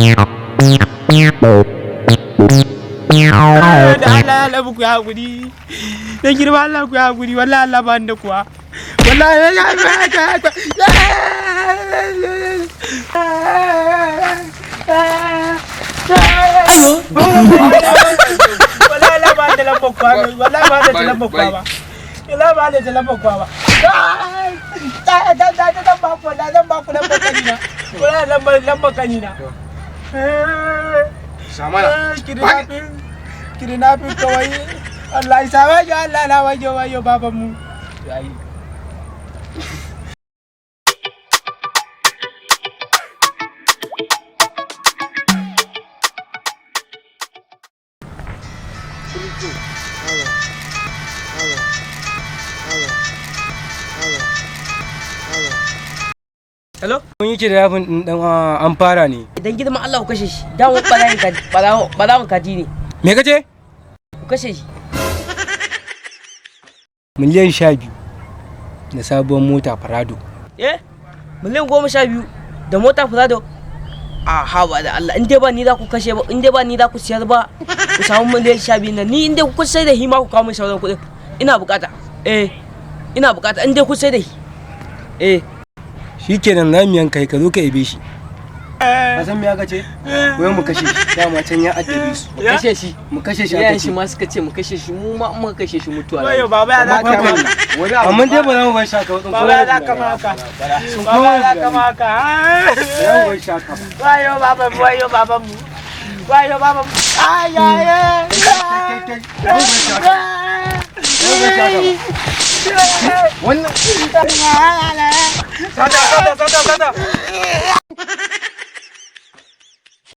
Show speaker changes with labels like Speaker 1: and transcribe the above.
Speaker 1: Da Allah Allah ku ya hakuri. Dan girma Allah ku ya hakuri, wallahi Allah ba ni da kuwa. Wallahi
Speaker 2: Ayo.
Speaker 1: Wallahi Allah ba ni da lambar kuwa, wallahi ba ni da lambar kuwa ba. Wallahi ba ni da lambar kuwa ba. Da da da da ba ku, wallahi zan ba ku lambar kanina. Wallahi lambar kanina.
Speaker 3: Samana.
Speaker 1: Kidnapping, kidnapping kawai. Allah ya sa wajo Allah na wajo wajo babanmu. Yayi.
Speaker 2: Hello?
Speaker 4: Mun yi kidnapping din dan an fara ne.
Speaker 2: Idan girman Allah ku kashe shi. Dawon barayin kaji, barawon kaji ne.
Speaker 4: Me kace?
Speaker 2: Ku kashe shi.
Speaker 4: 12 miliyan da sabuwar mota Prado.
Speaker 2: Eh? 12 miliyan da mota Prado. A haba da Allah, in dai ba ni za ku kashe ba, in dai ba ni za ku siyar ba, ku samu 12 miliyan nan. Ni in dai ku sai da hi ma ku kawo min sauran kuɗin. Ina bukata. Eh. Ina bukata in dai ku sai da hi. Eh.
Speaker 4: Shikenan za mu yanka ka zo ka ibe shi. Ka san me aka ce? Wai mu kashe shi. Dama can ya addabe su.
Speaker 5: Mu kashe shi.
Speaker 4: Mu kashe shi aka
Speaker 5: Iyayen
Speaker 4: ce.
Speaker 5: shi ma suka ce mu kashe shi, mu ma in muka kashe shi mutuwa.
Speaker 1: Wayo baba ya za ka
Speaker 4: Amma
Speaker 1: maka.
Speaker 3: Wani abu.
Speaker 4: Amma dai ba za mu bar shi haka ba.
Speaker 1: Baba ya za ka maka. Baba ya za ka maka.
Speaker 4: Ba za mu bar shi haka ba.
Speaker 1: Wayo babanmu, wayo babanmu. Wayo babanmu. Ay ay ay.
Speaker 4: Kai, kai, kai. Ba mu bar shi haka ba. Ba mu bar shi haka ba. Wannan
Speaker 3: Sata, sata, sata, sata.